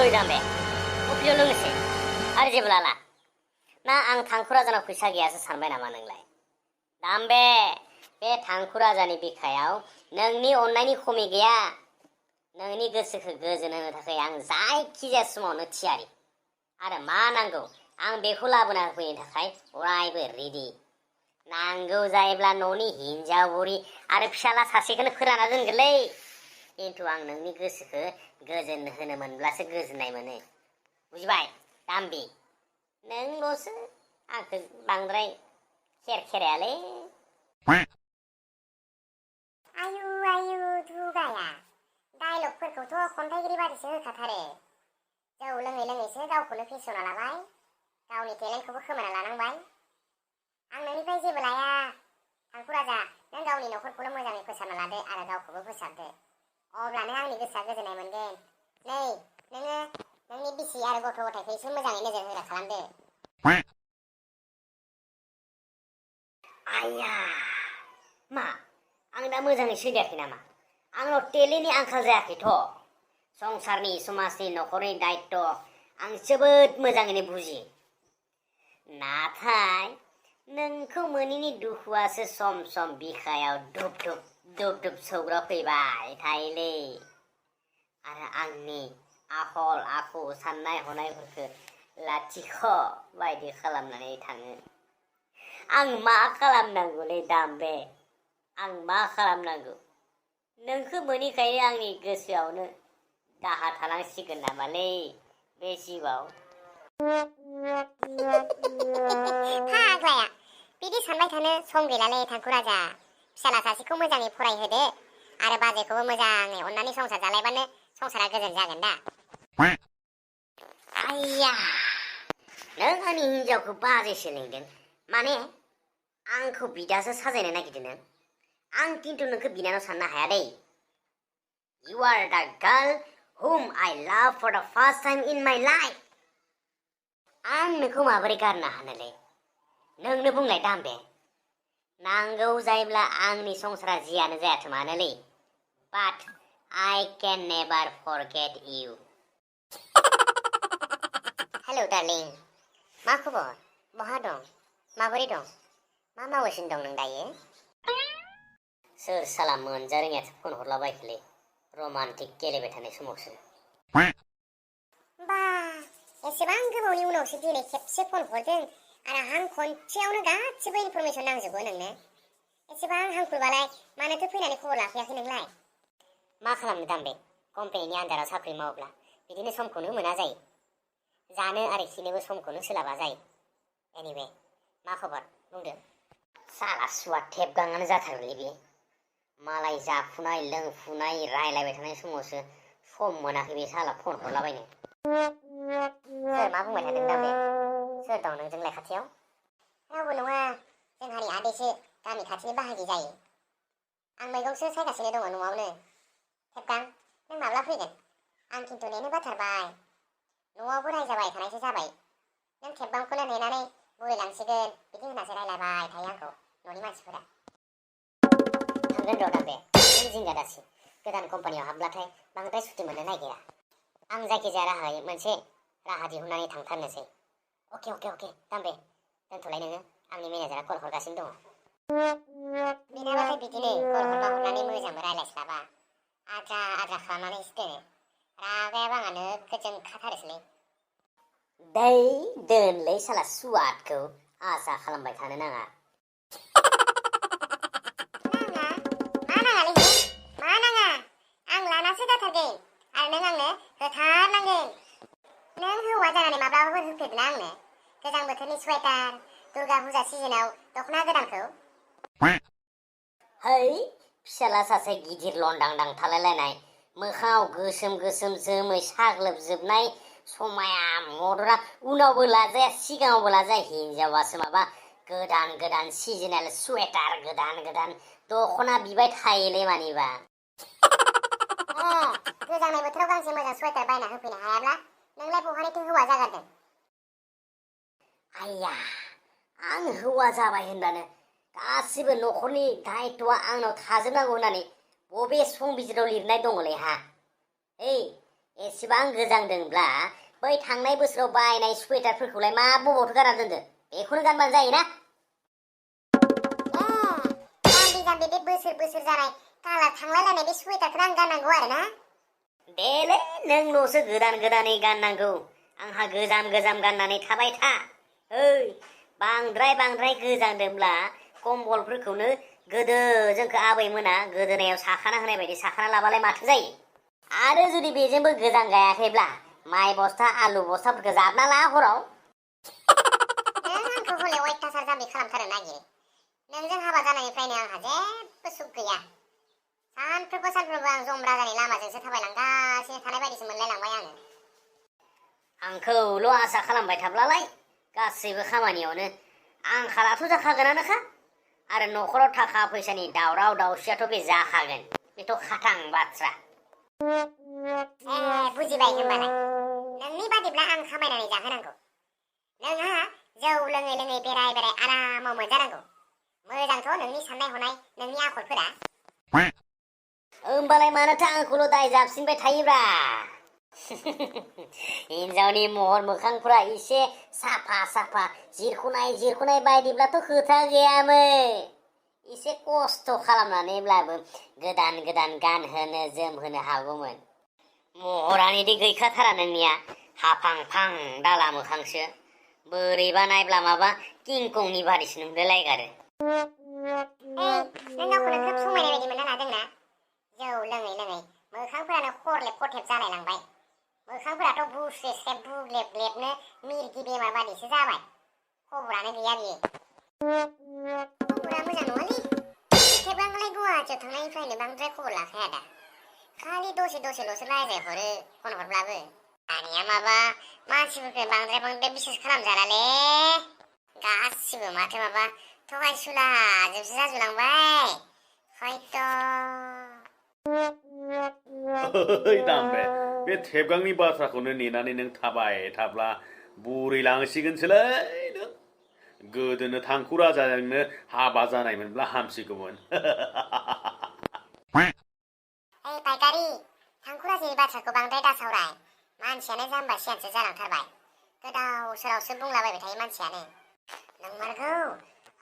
ओइ दामबे कफिल' लोंनोसै आरो जेबो लाला ना आं थांखु राजानाव फैसा गैयासो सानबाय नामा नोंलाय दामबे बे थांखु राजानि बिखायाव नोंनि अननायनि खमि गैया नोंनि गोसोखौ गोजोन होनो थाखाय आं जायखिजाया समावनो थियारि आरो मा नांगौ आं बेखौ लाबोना होफैनो थाखाय अरायबो रेडि नांगौ जायोब्ला न'नि हिनजाव बुरि आरो फिसाला सासेखौनो फोराना दोनगोनलै खिन्थु आं नोंनि गोसोखौ गोजोन होनो मोनब्लासो गोजोननाय मोनो बुजिबाय दामबि नोंल'सो आंखौ बांद्राय खेरखेरायालै आयु आयु दुगाया डायलगफोरखौथ' खन्थाइगिरि बादिसो होखाथारो जौ लोङै लोङैसो गावखौनो फेसना लाबाय गावनि टेलेन्टखौबो खोमाना लानांबाय आं नोंनिफ्राय जेबो लाया थांखु राजा नों गावनि न'खरखौल' मोजाङै फोसाबना लादो आरो गावखौबो फोसाबदो अब्लानो आंनि गोसोआ गोजोननाय मोनगोन नै नोङो नोंनि बिसि आरो गथ' गथायखौ एसे मोजाङै नोजोर होग्रा खालामदो आया मा आं दा मोजाङै सोलियाखै नामा आंनाव टेलेन्टनि आंखाल जायाखैथ' संसारनि समाजनि न'खरनि दायित्व आं जोबोद मोजाङैनो बुजियो नाथाय नोंखौ मोनैनि दुखुआसो सम सम बिखायाव धुप धुप सौग्रा फैबाय थायोलै आरो आंनि आखल आखु साननाय हनायफोरखौ लाथिख' बायदि खालामनानै थाङो आं मा खालामनांगौलै दामबे आं मा खालामनांगौ नोंखौ मोनैखायनो आंनि गोसोआवनो दाहा थानांसिगोन नामालै बे जिउआव फाग्लाया बिदि सानबाय थानो सम गैलालै थांखु राजा फिसाला सासेखौ मोजाङै फरायहोदो आरो बाजैखौबो मोजाङै अननानै संसार जालायबानो संसारा गोजोन जागोन दा आया नों आंनि हिनजावखौ बाजैसो लिंदों माने आंखौ बिदासो साजायनो नागिरदों नों आं खिन्थु नोंखौ बिनानाव साननो हाया दै You are the girl whom I love for the first time in my life आं नोंखौ माबोरै गारनो हानोलै नोंनो बुंलाय दामबे नांगौ जायोब्ला आंनि संसारा जियानो जायाथों मानोलै but I can never forget you hello darling मा खबर बहा दं माबोरै दं मा मावगासिनो दं नों दायो सोर साला मोनजा रोङियासो फन हरलाबायखोलै रमान्टिक गेलेबाय थानाय समावसो बा एसेबां गोबावनि उनावसो दिनै खेबसे फन हरदों आरो हां खनसेयावनो गासिबो इनफरमेसन नांजोबो नोंनो एसेबां हांखुरबालाय मानोथो फैनानै खबर लाफैयाखै नोंलाय मा खालामनो दामबे कम्पानिनि आन्दाराव साख्रि मावोब्ला बिदिनो समखौनो मोना जायो जानो आरो खिनोबो समखौनो सोलाबा जायो एनिवे मा खबर बुंदो साला सुवा थेबगाङानो जाथारोलै बे मालाय जाफुनाय लोंफुनाय रायलायबाय थानाय समावसो सम मोनाखै बे साला फन हरलाबायनो सोर मा बुंबाय थादों दामबे सोर दं नोंजोंलाय खाथियाव रावबो नङा जोंहानि आदैसो गामि खाथिनि बाहागि जायो आं मैगंसो सायगासिनो दङ न'आवनो थेबगां नों माब्ला फैगोन आं खिन्थु नेनो बाथारबाय न'आवबो रायजाबाय थानायसो जाबाय नों थेबगांखौनो नेनानै बुरैलांसिगोन बिदि होननासो रायलायबाय थायो आंखौ न'नि मानसिफोरा थांगोन र' दामबे नों जिंगा दासि गोदान कम्पानियाव हाबब्लाथाय बांद्राय सुटि मोननो नागिरा आं जायखिजाया राहायै मोनसे राहा दिहुननानै थांथारनोसै अके दामबे दोनथ'लाय नोङो आंनि मेनेजारा कल हरगासिनो दङ बेनाबाथाय बिदिनो कल हरबा हरनानै मोजांबो रायलायस्लाबा आद्रा खालामनानैसो दोनो रागायाबो आंहा नोगोद जोंखाथारोसैलै दै दोनलै साला सुवादखौ आसा खालामबाय थानो नाङा मा नाङालै मा नाङा आं लानासो जाथारगोन आरो नों आंनो होथारनांगोन नों हौवा जानानै माब्लाबाफोर होफेरदोंना आंनो गोजां बोथोरनि स्वेटार दुर्गा फुजा सिजोनाव दख'ना गोदानखौ है फिसाला सासे गिदिर लन्दांदां थालायलायनाय मोखाङाव गोसोम जोमै साग्लोबजोबनाय समाया मदरा उनावबो लाजाया सिगाङावबो लाजाया हिनजावासो माबा गोदान सिजोनेल स्वेटार गोदान दख'ना बिबाय थायोलै मानिबा गोजांनाय बोथोराव गांसे मोजां स्वेटार बायना होफैनो हायाब्ला नोंलाय बहानिथो हौवा जागारदों आया आं हौवा जाबाय होनब्लानो गासिबो न'खरनि दायित्वआ आंनाव थाजोबनांगौ होननानै बबे संबिजिराव लिरनाय दङलै हा ओइ एसेबां गोजांदोंब्ला बै थांनाय बोसोराव बायनाय स्वेटारफोरखौलाय मा बबावथो गानना दोनदो बेखौनो गानबानो जायोना जाम्बि जाम्बि बे बोसोर बोसोर जानाय कालार थांलायलायनाय बे स्वेटारखौनो आं गाननांगौ आरोना देलै नोंल'सो गोदान गोदानै गाननांगौ आंहा गोजाम गोजाम गाननानै थाबाय था ओइ बांद्राय गोजांदोंब्ला कम्बलफोरखौनो गोदो जोंखौ आबैमोना गोदोनायाव साखाना होनाय बायदि साखाना लाबालाय माथो जायो आरो जुदि बेजोंबो गोजां गायाखैब्ला माइ बस्ता आलु बस्ताफोरखौ जाबना ला हराव आंखौ हले अयथासार जाम्बि खालामथारनो नागिरो नोंजों हाबा जानायनिफ्रायनो आंहा जेबो सुख गैया सानफ्रोमबो आं जम राजानि लामाजोंसो थाबायलांगासिनो थानाय बायदिसो मोनलायलांबाय आङो आंखौल' आसा खालामबाय थाब्लालाय गासैबो खामानियावनो आंखालाथ' जाखागोनानोखा आरो न'खराव थाखा फैसानि दावराव दावसियाथ' बे जाखागोन बेथ' खाथां बाथ्रा बुजिबाय होनबालाय नोंनि बादिब्ला आं खामायनानै जाहोनांगौ नोंहा जौ लोङै लोङै बेराय बेराय आरामाव मोनजानांगौ मोजांथ' नोंनि साननाय हनाय नोंनि आखलफोरा होमबालाय मानोथो आंखौल' दाय जाबसिनबाय थायोब्रा हिन्जावनि महर मोखांफोरा एसे साफा जिरख'नाय बायदिब्लाथ' खोथा गैयामोन एसे खस्थ' खालामनानैब्लाबो गोदान गानहोनो जोमहोनो हागौमोन महरानिदि गैखाथारा नोंनिया हाफां फां दाला मोखांसो बोरैबा नायब्ला माबा किंकंनि बादिसो नुलायलायगारो नों गावखौनो खोब समायनाय बायदि मोनना लादोंना जौ लोङै लोङै मोखांफोरानो खरलेब खरथेब जालायलांबाय मोखांफोराथ' बुस्रेस्रेब बुग्लेब ग्लेबनो मिरगि बेमार बादिसो जाबाय खबरानो गैया बियो खबरा मोजां नङालै खेबांलाय गुवाहाटियाव थांनायनिफ्रायनो बांद्राय खबर लाखाया दा खालि दसेल'सो रायज्लायहरो फन हरब्लाबो दानिया माबा मानसिफोरखौ बांद्राय बिसेस खालामजालालै गासिबो माथो माबा थगायसुला जोबसो जाजुलांबाय हयथ' ओइ दामबे बे थेबगांनि बाथ्राखौनो नेनानै नों थाबाय थाब्ला बुरै लांसिगोनसोलै नों गोदोनो थांखु राजाजोंनो हाबा जानायमोनब्ला हामसिगौमोन ओइ पाइकारि थांखु राजानि बाथ्राखौ बांद्राय दासावराय मानसियानो जाम्बा सियानसो जालांथारबाय गोदाव सोरावसो बुंलाबायबाय थायो मानसियानो नंमारगौ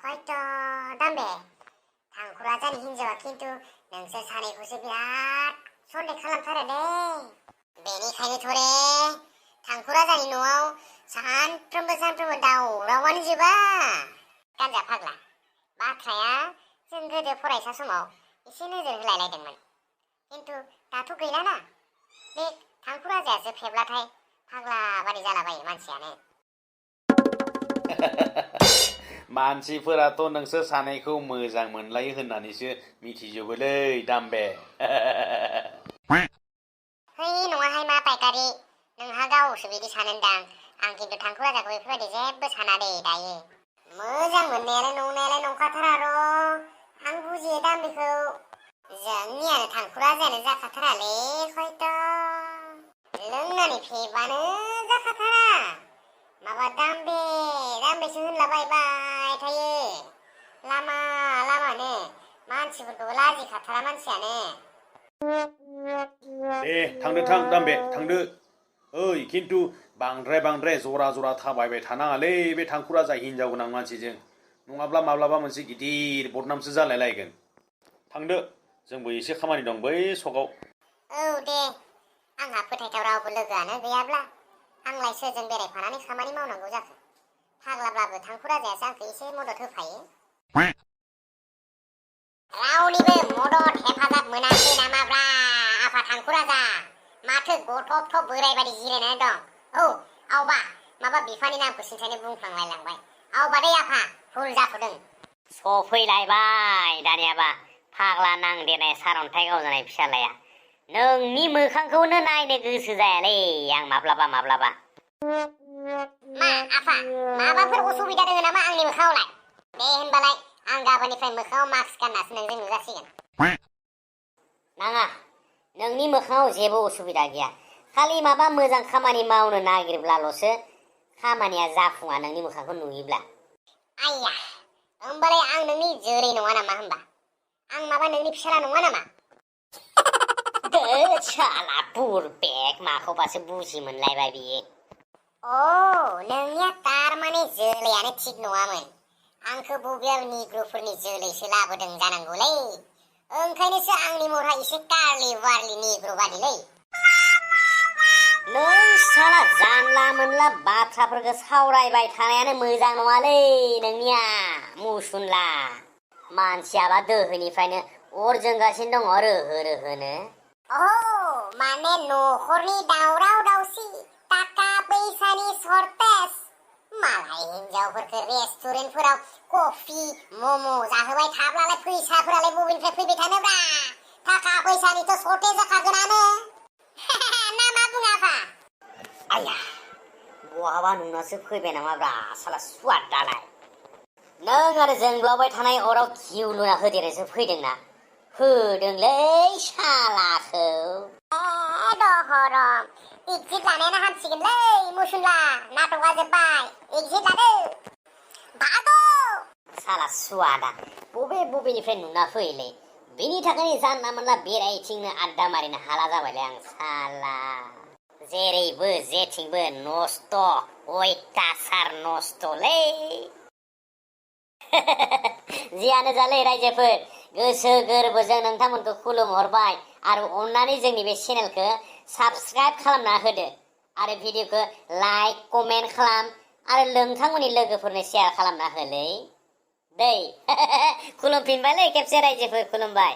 हयथ' दामबे थांखु राजानि हिनजावा खिन्थु नोंसोर सानैखौसो बिराद सन्देह खालामथारो दे बेनिखायनोथ' रे थांखु राजानि न'आव सानफ्रोमबो दावरावानो जोबा गान्जा फाग्ला बाथ्राया जों गोदो फरायसा समाव एसे नोजोर होलायलायदोंमोन खिन्थु दाथ' गैलाना बे थांखु राजायासो फेब्लाथाय फाग्ला बादि जालाबायो मानसियानो मानसिफोराथ' नोंसोर सानैखौ मोजां मोनलायो होननानैसो मिथिजोबोलै दामबे है नङाहाय मा पाइकारि नोंहा गावसो बिदि सानोदां आं खिन्थु थांखु राजाखौ बेफोरबायदि जेबो साना दे दायो मोजां मोननायालाय नंनायालाय नंखाथारा र' आं बुजियो दामबिखौ जोंनियानो थांखु राजायानो जाखाथारालै हयथ' लोंनानै फेबानो जाखाथारा माबा दामबेसो होनलाबायबाय थायो लामानो मानसिफोरखौबो लाजिखाथारा मानसियानो दे थां दामबे थांदो ओइ खिन्थु बांद्राय जरा थाबायबाय थानाङालै बे थांखु राजा हिनजाव गोनां मानसिजों नङाब्ला माब्लाबा मोनसे गिदिर बदनामसो जालायलायगोन थांदो जोंबो एसे खामानि दं बै सकआव औ दे आंहा फोथायथाव रावबो लोगोआनो गैयाब्ला आंलाय सोरजों बेरायफानानै खामानि मावनांगौ जाखो फाग्लाब्लाबो थांखु राजायासो आंखौ एसे मदद होफायो रावनिबो मदद हेफाजाब मोनाखै नामाब्रा आफा थांखु राजा माथो गथ'थ' बोराय बादि जिरायनानै दं औ आवबा माबा बिफानि नामखौ सिन्थायनो बुंफ्लांलायलांबाय आवबा दै आफा भुल जाथ'दों सफैलायबाय दानियाबा फाग्ला नांदेरनाय सारन्थाइ गावजानाय फिसालाया नोंनि मोखांखौनो नायनो गोसो जायालै आं माब्लाबा मा आफा माबाफोर उसुबिदा दङ नामा आंनि मोखाङावलाय दे होनबालाय आं गाबोननिफ्राय मोखाङाव मास्क गाननासो नोंजों नुजासिगोन नाङा नोंनि मोखाङाव जेबो उसुबिदा गैया खालि माबा मोजां खामानि मावनो नागिरब्लाल'सो खामानिया जाफुङा नोंनि मोखांखौ नुयोब्ला आइया होमबालाय आं नोंनि जोरै नङा नामा होमबा आं माबा नोंनि फिसाला नङा नामा दो साला बुरबेक माखौबासो बुजि मोनलायबाय बियो अ नोंनिया तारमाने जोलैयानो थिग नङामोन आंखौ बबेयाव निग्रुफोरनि जोलैसो लाबोदों जानांगौलै ओंखायनोसो आंनि महरा एसे कारलि वारलि निग्रु बादिलै नों साला जानला मोनला बाथ्राफोरखौ सावरायबाय थानायानो मोजां नङालै नोंनिया मुसुनला मानसियाबा दोहैनिफ्रायनो अर जोंगासिनो दङ रोहो रोहोनो अ माने न'खरनि दावराव दावसि थाखा फैसानि सर्टेज मालाय हिनजावफोरखौ रेस्टुरेन्टफोराव कफि मम' जाहोबाय थाब्लालाय फैसाफोरालाय बबेनिफ्राय फैबाय थानोब्रा थाखा फैसानिथ' सर्टेज जाखागोनानो ना मा बुङो आफा आया बहाबा नुनासो फैबाय नामाब्रा साला सुवादालाय नों आरो जोंब्लावबाय थानाय अराव घिउ लुना होदेरनोसो फैदोंना होदोंलै सालाखौ दहरम एक्जिट लानायानो हामसिगोनलै मुसुनला नाटकआ जोब्बाय एक्जिट लादो भागो साला सुवादा बबेनिफ्राय नुना फैलै बेनि थाखायनो जानला मोनला बेरायथिंनो आड्डा मारिनो हाला जाबायलै आं साला जेरैबो जेथिंबो नस्त अयथासार नस्तलै जियानो जालै रायजोफोर गोसो गोरबोजों नोंथांमोनखौ खुलुमहरबाय आरो अननानै जोंनि बे चेनेलखौ साबस्क्राइब खालामना होदो आरो भिडिअखौ लाइक कमेन्ट खालाम आरो नोंथांमोननि लोगोफोरनो शेयार खालामना होलै दै खुलुमफिनबायलै खेबसे रायजोफोर खुलुमबाय